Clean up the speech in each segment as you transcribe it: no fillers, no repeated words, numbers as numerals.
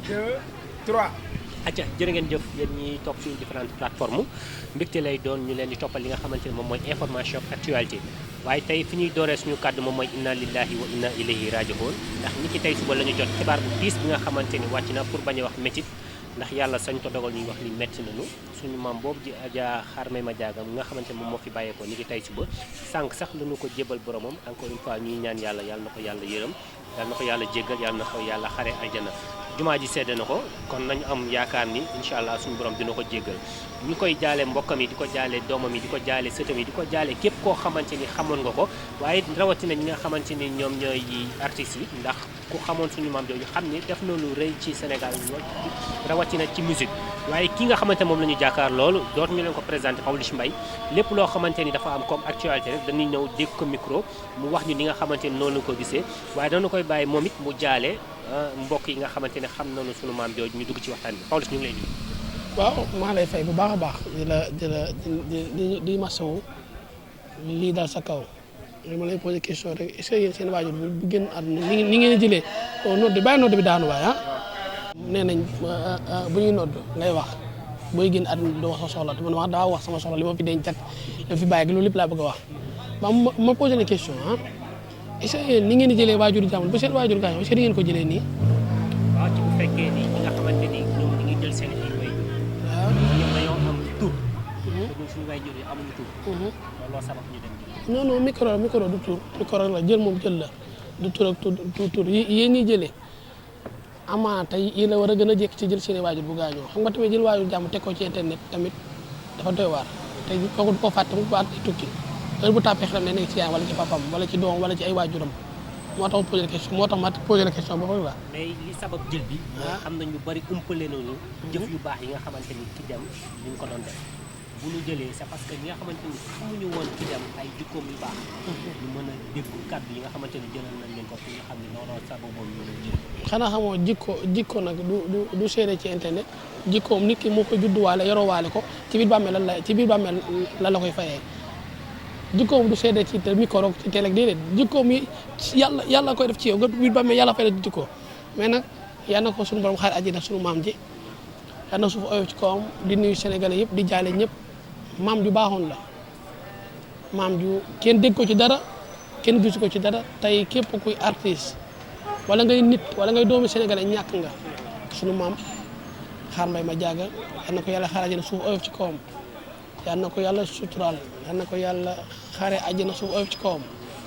2 3. acca jërë ngeen jëf yéen ñi topp suñu différentes plateformes mbégte lay doon ñu leen di toppal li nga xamante ne moom mooy information ak actualité waaye tey fi ñuy dooree suñu kàddu moom mooy inna lillahi wa inna ilayhi raji'un ndax ñi ki tey suba la ñu jot xibaar bu tiis bi nga xamante ni wàcc na pour bañ a wax métit ndax yàlla sañ ko dogal ñuy wax ni métti nañu suñu maam boobu di Adja Xarmay ma jaaga nga xamante ne moom moo fi bàyyeekoo ni ki tey suba sànq sax la ñu ko jébal boromam encore une fois ñuy ñaan yàlla yàlla na ko yàlla yërëm yàlla na ko yàlla jéggal yàlla na ko yàlla xare aljana jumaa ji sedd na ko kon nañu am yaakaar ni incha allah suñu borom dina ko jéggal ñu koy jaale mbokkam yi di ko jaale doomam yi di ko jaale sëtam yi di ko jaale képp koo xamante ni xamoon nga ko waaye rawatina ñi nga xamante ni ñoom ñooy artistes yi ndax ku xamoon suñu maam jooju xam ni def na lu rëy ci Sénégal rawatina ci musique waaye ki nga xamante moom la ñu jàkkaar loolu dootu ñu leen ko présenté Pawlish Mbaye lépp loo xamante ni dafa am comme actualité rek dañuy ñëw dégg ko micro mu wax ñu ni nga xamante ni noonu la ko gisee waaye dañu koy bàyyi moom it mu jaale mbokk yi nga xamante ne xam nañu sunu maam jooju ñu dugg ci waxtaan bi Pawlish ñu ngi lay nuyu. waaw maa lay fay bu baax a baax di masawu lii daal sa kaw ma lay posé question rek est-ce que yéen seen waajur bu génn àdduna ni ngeen di jëlee nodd bàyyi nodd bi daanu waay nee nañ bu ñuy nodd ngay wax booy génn àdduna doo wax sa soxla te man wax daa wax sama soxla li ma fi denc ak li ma fi bàyyi loolu lépp laa bëgg a wax ma posé na question est-ce que yéen ni ngeen di jëlee waajur jàmbur bu seen waajur gaañoo est-ce que di ngeen ko jëlee nii. waaw ci bu fekkee ni ñi nga xamante ni ñoom ñu ngi jël seen ay waajur. waaw ñoom dañoo am tur. te ñun suñu waajur yi amuñu tur. looloo sabab ñu dem jël. non micro du tur micro la jël moom jël la du tur ak tur yéen ñuy jëlee amaana tey yéen la war a gën a jékki ci jël seen i waajur bu gaañoo xam nga tamit jël waajur jàmbur teg ko ci internet tamit dafa doy waar te kooku du ko fàtte mu baat di tukki. heure bu tàppee xelam ne nekk ci yaay wala ci papam wala ci doom wala ci ay waajuram moo tax ma posé la question boobu la. mais li sabab jël bi. xam nañ lu bari umpale nañu jëf yu baax yi nga xamante ni ki dem ñu ko doon def bu ñu jëlee c'est parce que ñi nga xamante ni xamuñu woon ki dem ay jikkoom yu baax. ñu mën a dégg kàddu yi nga xamante ni jëlal nañ leen ko pour ñu xam ne noonu sababu ñu leen jël. xanaa xamoo jikko nag du seede ci internet jikkoom nit ki moo ko judduwaale yorowaale ko ci biir bàmmeel lan la koy fayee. jikkoom du seede ci micro ci télé déedéet jikkoom yi yàlla koy def ci yow nga biir ba mais yàlla fay def jikko mais nag yal na ko suñu borom xaar àjjana suñu maam ji yal na suuf oyof ci kawam di nuyu Sénégalais yëpp di jaale ñëpp maam ju baaxoon la maam ju kenn dégg ko ci dara kenn gisu ko ci dara tey képp kuy artiste wala ngay nit wala ngay doomi Sénégalais ñàkk nga suñu maam Xarmay ma jaaga yal na ko yàlla xaar àjjana suuf oyof ci kawam yal na ko yàlla suturaal yal na ko yàlla xaare àjjana suuf oyof ci kawam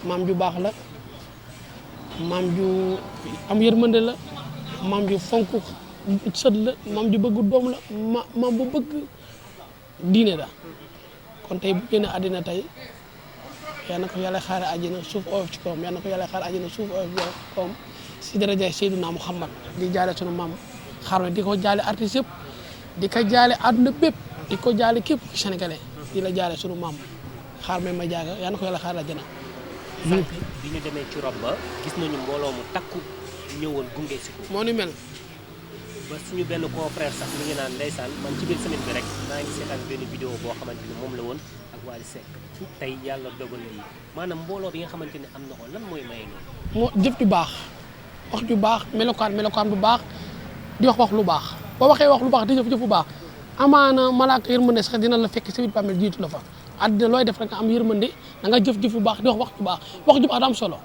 maam ju baax la maam ju am yërmande la maam ju fonk sët la maam ju bëgg doom la maam bu bëgg diine la kon tey bu génne àddina tey yal na ko yàlla xaare àjjana suuf oyof ci kawam yal na ko yàlla xaare àjjana suuf oyof ci kawam si daraja Seydina Muhammad di jaale sunu maam Xarmay di ko jaale artiste yëpp di ko jaale àdduna bépp di ko jaale képp Sénégalais di la jaale sunu maam Xarmay ma jaaga yaa na ko yàlla xaar la jëna sànq bi ñu demee ci rob ba gis nañu mbooloo mu takku ñëwoon gunge si ko moo ni mel ba suñu benn confrère sax mi ngi naan ndeysaan man ci biir semaine bi rek maa ngi seetaan benn vidéo boo xamante ni moom la woon ak Wally Seck tey yàlla dogal lii maanaam mbooloo bi nga xamante ni am na ko lan mooy maye noonu moo jëf ju baax wax ju baax melokaan bu baax di wax lu baax boo waxee wax lu baax di jëf bu baax amaana malaaka yërmande sax dina la fekk si biir bàmmeel jiitu la fa àddina looy def rek nga am yërmande da nga jëf bu baax di wax ju baax da am solo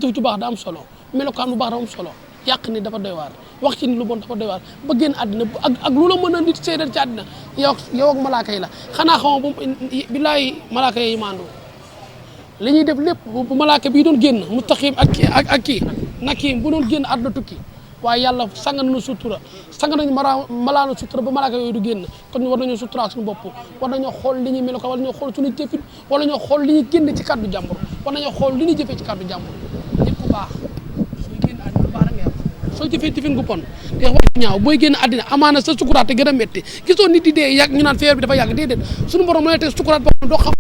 jëf ju baax da am solo melokaan bu baax da am solo yàq ni dafa doy waar wax ci ni lu bon dafa doy waar ba génn àddina ak lu la mën a nit seedal ci àddina yow ak malaaka yi la xanaa xamoo bu billaay malaaka yi maandu li ñuy def lépp bu malaaka bii doon génn Mustaqim ak kii Nakiim bu doon génn àdduna tukki waaye yàlla sang nañu sutura sang nañu malaanu sutura ba malaaka yooyu du génn kon ñu war nañoo sutura suñu bopp war nañoo xool li ñuy mel ko wala ñoo xool suñu jëfin wala ñoo xool li ñuy génn ci kàddu jàmbur war nañoo xool li ñuy jëfee ci kàddu jàmbur nit ku baax sooy génn àddina lu baax rek nga am soo jëfee jëfin gu bon te wax ñaaw booy génn àddina amaana sa sukuraat te gën a métti gisoo nit di dee yàgg ñu naan feebar bi dafa yàgg déedéet suñu borom la te sukuraat boo doo xam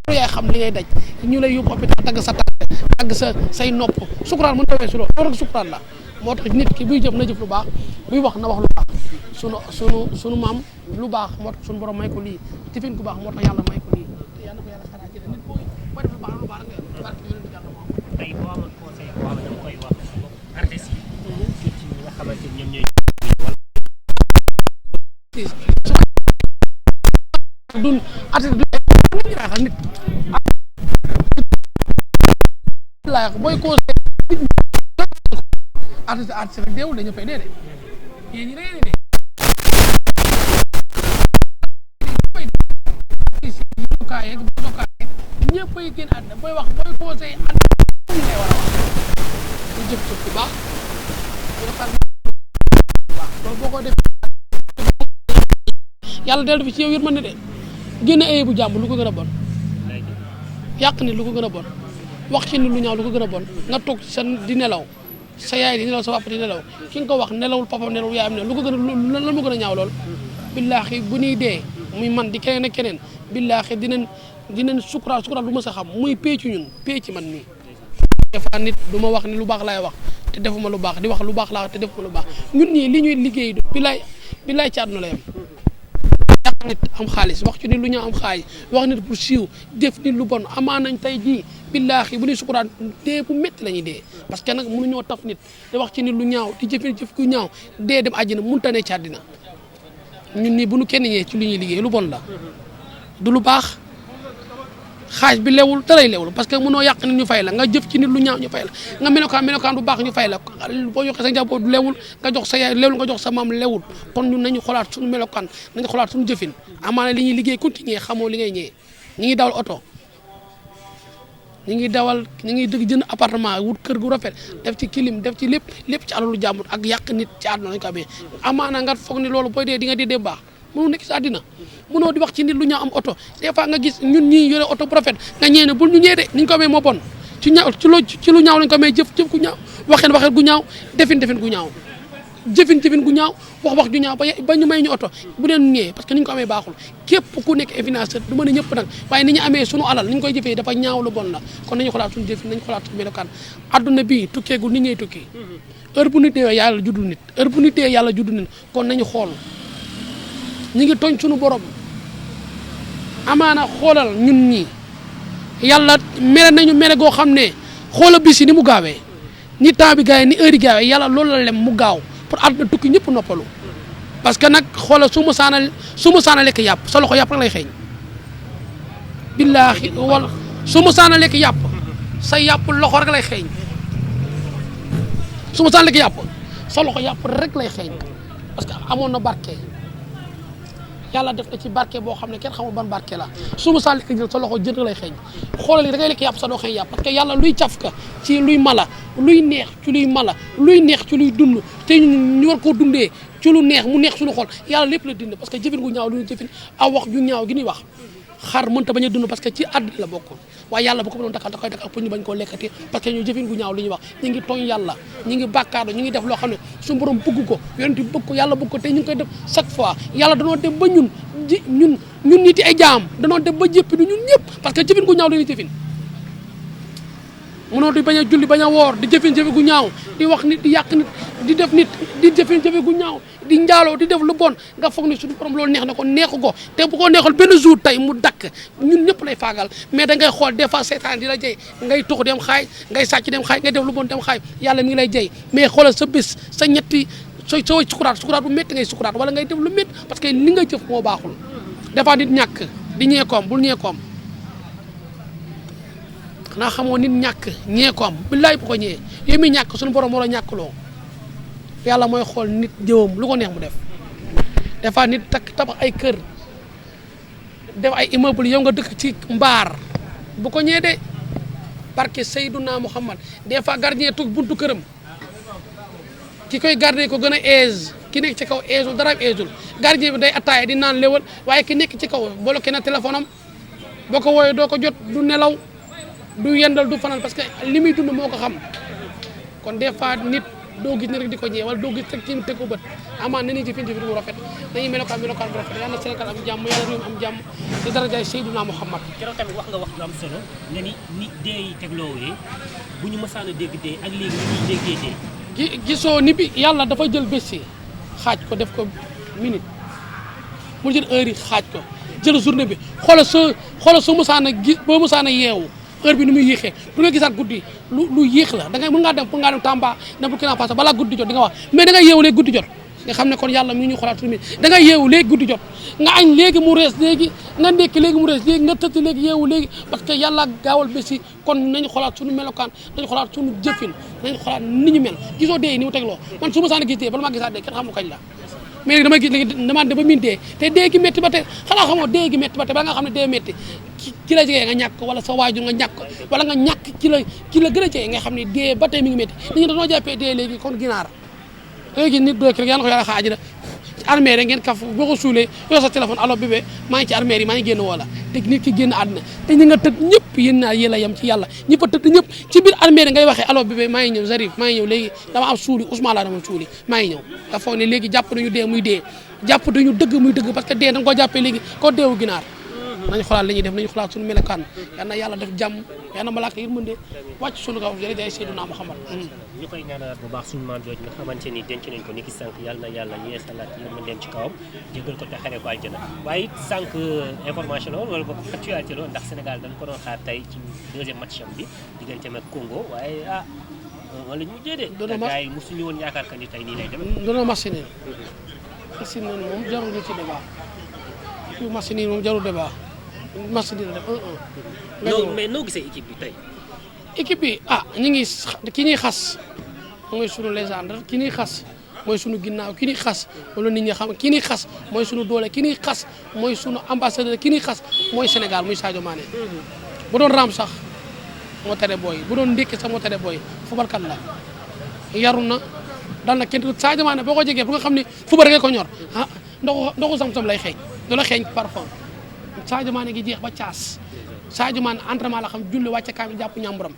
yaay xam li ngay daj ñu lay yóbbu hôpital tagg sa tagg say nopp sukuraat mën tawee si loolu rek sukuraat la moo tax nit ki buy jëf na jëf lu baax buy wax na wax lu baax sunu maam lu baax moo tax sunu borom may ko lii tifin ku baax moo tax yàlla may ko lii te yàlla ko yàlla xaraa ci nit booy def lu baax nga barke yonent yàlla moom tey boo amoon conseil boo xam ne dama koy wax artistes yi ci ñi nga xamante ñoom ñooy dun artiste du jaaxal nit laa booy ko artiste rek deewul dañu fay dee de yéen ñi dee de kaay ñëpp ay génn àdduna booy wax booy conseil àdduna lay war a wax ñu jëf jëf bu baax loolu boo ko def yàlla dellu fi ci yow yërmande de génne ay bu jàmm lu ko gën a bon yàq nit lu ko gën a bon wax ci nit lu ñaaw lu ko gën a bon nga toog sa di nelaw sa yaay di nelaw sa papa di nelaw ki nga ko wax nelawul papam nelawul yaayam ne lu ko gën a lan mu gën a ñaaw lool billaahi bu ñuy dee muy man di keneen ak keneen billaahi dinañ sukuraat lu ma sa xam muy péecu ñun péeci man nii des fois nit du ma wax ni lu baax laay wax te defuma lu baax di wax lu baax laa wax te defuma lu baax ñun ñii li ñuy liggéey du billaay ci àdduna la yam yàq nit am xaalis wax ci nit lu ñaaw am xaalis wax nit pour siiw def nit lu bon amaa nañ tey jii billaahi bu ñuy sukuraat dee bu métti la ñuy dee parce que nag mënuñoo taf nit di wax ci nit lu ñaaw di jëf ku ñaaw dee dem àjjina mënut a ne ci àddina ñun nii bu ñu kenn ñee ci lu ñuy liggéey lu bon la du lu baax xaaj bi lewul daray lewul parce que mënoo yàq nit ñu fay la nga jëf ci nit lu ñaaw ñu fay la nga melokaan bu baax ñu fay la boo joxee sa njaboot lewul nga jox sa yaay lewul nga jox sa maam lewul kon ñun nañu xolaat suñu melokaan nañu xolaat suñu jëfin amaana li ñuy liggéey continuer xamoo li ngay ñëwee ñi ngi dawal oto ñi ngi dëgg jënd appartement wut kër gu rafet def ci kilim def ci lépp ci alalu jàmbur ak yàq nit ci àdduna lañ ko amee amaana nga foog ni loolu booy dee di nga dee baax mënoo nekk si àddina mënoo di wax ci nit lu ñaaw am oto des fois nga gis ñun ñii yore oto bu rafet nga ñee ne bul ñu ñee de ni ñu ko amee moo bon ci lu ñaaw lañ ko amee jëf gu ñaaw waxeen gu ñaaw defin gu ñaaw jëfin gu ñaaw wax ju ñaaw ba ñu may ñu oto bu leen ñee parce que ni ñu ko amee baaxul képp ku nekk financeur du mën a ñëpp nag waaye ni ñu amee suñu alal ni ñu koy jëfee dafa ñaaw lu bon la kon nañu xolaat suñu jëfin nañu xolaat suñu melokaan adduna bii tukkeegul ni ngay tukki heure bu nit dee yàlla juddu nit kon nañu xool ñu ngi tooñ suñu borom amaana xoolal ñun ñi yàlla mere nañu mere goo xam ne xoola bis yi ni mu gaawee ni temps bi gaawee ni heure yi gaawee yàlla loolu la lem mu gaaw pour àdduna tukki ñëpp noppalu parce que nag xoolal su ma saana lekk yàpp sa loxo yàpp rek lay xeeñ billaahi wala su ma saana lekk yàpp sa yàpp loxo rek lay xeeñ su ma saana lekk yàpp sa loxo yàpp rek lay xeeñ parce que amoon na barke yàlla def na ci barke boo xam ne kenn xamul ban barke la su ma saa lekk jël sa loxo jën lay xeeñ xoolal da ngay lekk yàpp sa doo xeeñ yàpp parce que yàlla luy caf ka ci luy mala luy neex ci luy mala luy neex ci luy dund te ñu war koo dundee ci lu neex mu neex suñu xol yàlla lépp la dind parce que jëfin gu ñaaw lu ñu jëfin aw wax ju ñaaw gi ñuy wax xar mënta bañ a dund parce que ci àddina la bokk waaye yàlla bu ko doon dakal da koy dakal pour ñu bañ koo lekkati parce que ñu jëfin gu ñaaw li ñuy wax ñu ngi tooñ yàlla ñu ngi bàkkaar ñu ngi def loo xam ne suñu borom bëgg ko yonent bëgg ko yàlla bëgg ko te ñu ngi koy def chaque fois yàlla danoo dem ba ñun nit ay jaam danoo dem ba jëppi du ñun ñëpp parce que jëfin gu ñaaw li ñuy jëfin mënoo di bañ a julli bañ a woor di jëfin jëfe gu ñaaw di wax nit di yàq nit di def nit di jëfin jëfe gu ñaaw di njaaloo di def lu bon nga foog ni suñu borom loolu neex na ko neexu ko te bu ko neexal benn jour tey mu dakk ñun ñëpp lay faagal mais da ngay xool des fois seetaan di la jey ngay tux dem xaay ngay sàcc dem xaay ngay def lu bon dem xaay yàlla mi ngi lay jey mais xoolal sa bés sa ñetti sooy sukuraat bu métti ngay sukuraat wala ngay def lu métti parce que li nga jëf moo baaxul des fois nit ñàkk di ñeekoom bul ñeekoom xanaa xamoo nit ñàkk ñeekoom billaay bu ko ñëwee yow mi ñàkk suñu borom moo la ñàkkloo yàlla mooy xool nit jëwam lu ko neex mu def des fois nit tabax ay kër def ay immeuble yow nga dëkk ci mbaar bu ko ñëwee de barke Seydouna Muhammad des fois gardien toog buntu këram ki koy gardé ko gën a aise ki nekk ci kaw aiseul dara aiseul gardien bi day attaaya di naan léwal waaye ki nekk ci kaw bloqué na téléphone am boo ko wooyee doo ko jot du nelaw du yendal du fanal parce que li muy dund moo ko xam kon des fois nit doo gis ne rek di ko ñëwee wala doo gis rek ci teg ko bët amaan nañu jëfin jëfin bu rafet nañu melokaan bu rafet yàlla na Sénégal am jàmm yàlla réew mi am jàmm ci darajaay Seydina Muhammad keroog tamit wax nga wax lu am solo nga ni dee yi tegloowee bu ñu mësaan a dégg dee ak léegi ni ñuy déggee dee gisoo ni bi yàlla dafa jël bés yi xaaj ko def ko minute mu jël heure yi xaaj ko jël journée bi xoolal soo mësaan a gis boo mësaan a yeewu heure bi ni muy yéexee du nga gisaat guddi lu yéex la da ngay mën ngaa dem pour ngaa dem Tamba dem Burkina Faso balaa guddi jot di nga wax mais da ngay yeewu léegi guddi jot nga xam ne kon yàlla mi ngi ñu xoolaat suñu da ngay yeewu léegi guddi jot nga añ léegi mu rees léegi nga ndekki léegi mu rees léegi nga tëdd léegi yeewu léegi parce que yàlla gaawal bés yi kon nañu xoolaat suñu melokaan nañu xoolaat suñu jëfin nañu xoolaat ni ñu mel gisoo dee ni mu tegloo man su ma saan gis dee bala maa gisaat dee kenn xam lu kañ la mais léegi damay gis léegi demande ba miin dee te dee gi métti ba tey xanaa xamoo dee gi métti ba tey bala nga xam ne dee métti ci la jegee nga ñàkk wala sa waajur nga ñàkk wala nga ñàkk ci la gën a jegee nga xam ne dee ba tey mi ngi métti nit ñi dañoo jàppee dee léegi kon ginaar léegi nit doy rek yàlla ko yàlla xaaji na ci armée rek ngeen kaf boo ko suulee yor sa téléphone allo bébé maa ngi ci armée yi maa ngi génn woola te nit ki génn àdduna te ñi nga tëdd ñëpp yéen naa yéen a yem ci yàlla ñi fa tëdd ñëpp ci biir armée ngay waxee allo bébé maa ngi ñëw Zarif maa ngi ñëw léegi dama am suuli Ousmane laa dama suuli maa ngi ñëw nga foog ne léegi jàpp nañu dee muy dee jàpp dañu dëgg muy dëgg parce que dee da nga ko jàppee léegi ko deewu ginaar nañu xoolaat li ñuy def nañu xoolaat suñu melokaan yal na yàlla def jàmm yal na malaaka yërmande wàcc suñu kaw jërëjëf ay Seydina Muhammad ñu koy ñaanalaat bu baax suñu maam jooju nga xamante ni denc nañ ko ni ki sànq yàlla na yàlla yeesalaat yërmandeem ci kawam jégal ko te xare ko aljana waaye it sànq information la woon wala boog actualité la woon ndax Sénégal dañ ko doon xaar tey ci deuxième match am bi digganteem ak Congo waaye wala ñu mujjee de gars yi mosuñu woon yaakaar que ni tey nii lay demee doona machine machine moom jarul ñu ci débat yu machine yi moom jarul débat machine yi def 1-1 mais noo gisee équipe bi tey équipe bi ñu ngi ki ñuy xas mooy sunu légende ki ñuy xas mooy sunu ginnaaw ki ñuy xas wala nit ñi xam ki ñuy xas mooy sunu doole ki ñuy xas mooy sunu ambassadeur ki ñuy xas mooy Sénégal muy Sadio Mané bu doon raam sax moo tere booy bu doon ndékki sax moo tere booy fubalkat la yaru na dal na kenn Sadio Mané boo ko jegee bu nga xam ne fubal rek ko ñor ndoxu sam-sam lay xeeñ du la xeeñ parfum Sadio Mané gi jeex ba caas Sadio Mané entraînement la xam julli wàcce kaamil jàpp ñàmburam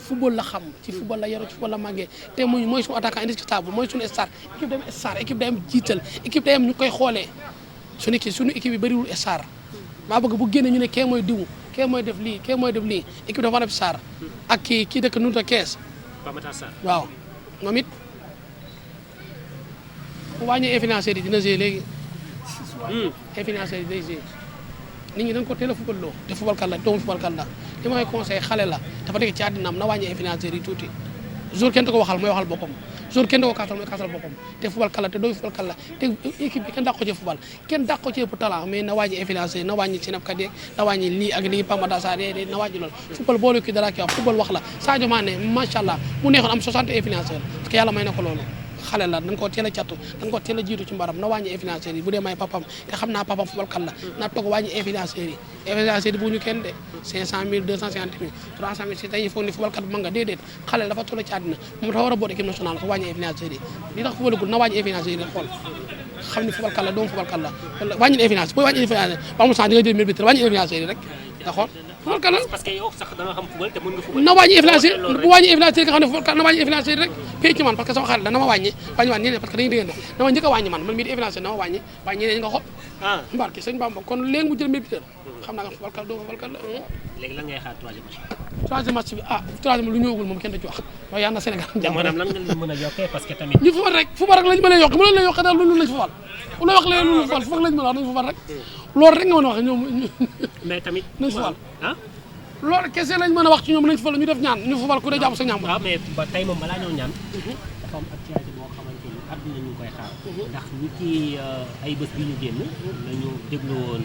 football la xam ci football la yaru ci football la màggee te mooy suñu attaquant indiscutable mooy suñu star équipe day am star équipe day am jiital équipe day am ñu koy xoolee suñu équipe yi bëriwul star maa bëgg bu génne ñu ne kee mooy diw kee mooy def lii kee mooy def lii équipe dafa war a def star ak kii dëkk nuuta kees waaw moom it bu wàññee influenceurs yi dina gérer léegi influenceurs yi day gérer nit ñi dañ ko teel a fubal loo te fubalkat la doomu fubalkat la li may conseil xale la dafa nekk ci àddinaam na wàññi influenceurs yi tuuti jour kenn du ko waxal mooy waxal boppam jour kenn du ko kaasal mooy kaasal boppam te fubalkat la te doomu fubalkat la te équipe bi kenn dàq ko ci fubal kenn dàq ko ci ëpp talent mais na wàññi influenceurs yi na wàññi sinapkat yeeg na wàññi lii ak lii Pamada Sarr na wàññi loolu fubal boole kii dara ki wax fubal wax la Sadio Mané macha allah mu neexoon am 60 influenceurs parce que yàlla may na ko loolu xale la dañ ko teel a cattu dañ ko teel a jiitu ci mbaram na wàññi influenceurs yi bu dee may papam te xam naa papam fubalkat la na toog wàññi influenceurs yi bu ñu kenn de 500 000 250 000 300 000 si dañuy foog ni fubalkat bu mag nga déedéet xale dafa toll ci àddina moom dafa war a boot équipe nationale ko wàññi influenceurs yi li tax fubalagul na wàññi influenceurs yi xool xam ni fubalkat la doomu fubalkat la wàññi influenceurs booy wàññi influenceurs ba mu sax di nga jël mbir bi wàññi influenceurs yi rek nga xool fubalkat la parce que yow sax da nga xam fubal te mën nga fubal na wàññi influenceurs bu wàññi influenceurs yi nga xam ne fubalkat na wàññi influenceurs yi rek pay ci man parce que sama xarit la na ma wàññi waat ñeneen parce que dañuy diggante na ma njëkk a wàññi man mii di influenceur na ma wàññi ñeneen nga xool mbarki sëñ Bamba kon léegi mu jël mbir bi xam naa nga fubalkat doo fubalkat la léegi lan ngay xaar troisième match bi troisième lu ñëwagul moom kenn du ci wax waaye yàlla na Sénégal maanaam lan nga mën a yokkee parce que tamit ñu fubal rek lañ mën a yokk mënoon la yokk daal loolu lañ fubal ku la wax leen loolu fubal fubal lañ mën a wax nañ fubal rek loolu rek nga mën a wax ñoom mais tamit nañ fubal loolu kese lañ mën a wax ci ñoom nañ fubal ñu def ñaan ñu fubal ku dee jàpp sa ñaam waaw mais ba tey moom balaa ñëw ñaan dafa am actualité boo xamante ni àdduna ñu koy xaar ndax ñi ci ay bés bi ñu génn lañu déglu woon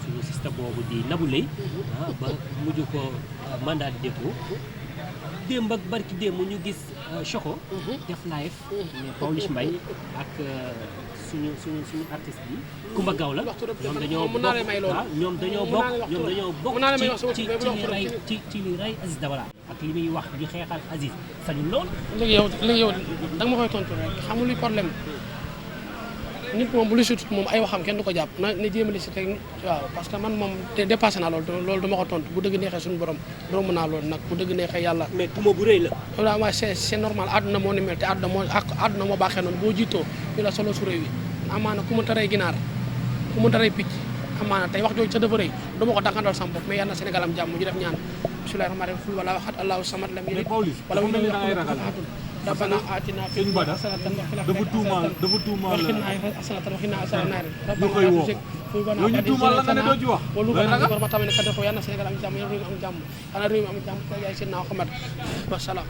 suñu système boobu di Nabou Leye ba mujj ko mandat de dépôt démb ak barki démb ñu gis Choco def live mais Pawlish Mbaye ak suñu artiste bi Coumba Gawla ñoom dañoo bokk ci li rey Aziz Dabala ak li muy wax di xeexal Aziz sañu lool léegi yow da nga ma koy tontu rek xamul luy problème nit moom bu lu sutut moom ay waxam kenn du ko jàpp na jéemali si teg waaw parce que man moom te dépassé naa loolu dama ko tontu bu dëgg neexee suñu borom romb naa loolu nag bu dëgg neexee yàlla mais duma bu rëy la waaw c'est normal àdduna moo ni mel te àdduna moo baaxee noonu boo jiitoo ñu la solo su réew yi amaana ku mënta rey ginaar ku mënta rey picc amaana tey wax jooju sa dafa rëy dama ko dànkandal sama bopp mais yàlla na Sénégal am jàmm ñu def ñaan bismillahi rahmaani rahim wala waxat allahu samad lam yalid wala rabbana aatina fid dunya hasanatan wa fil akhirati hasanatan wa qina azaban nar koy woo yow ñu tuumal la nga ne doo ci wax wolu ko nag war ma tamane ka defo yàlla Sénégal am jàmm réew mi am jàmm xanaa réew mi am jàmm yaay Seydina Muhammad wa salaam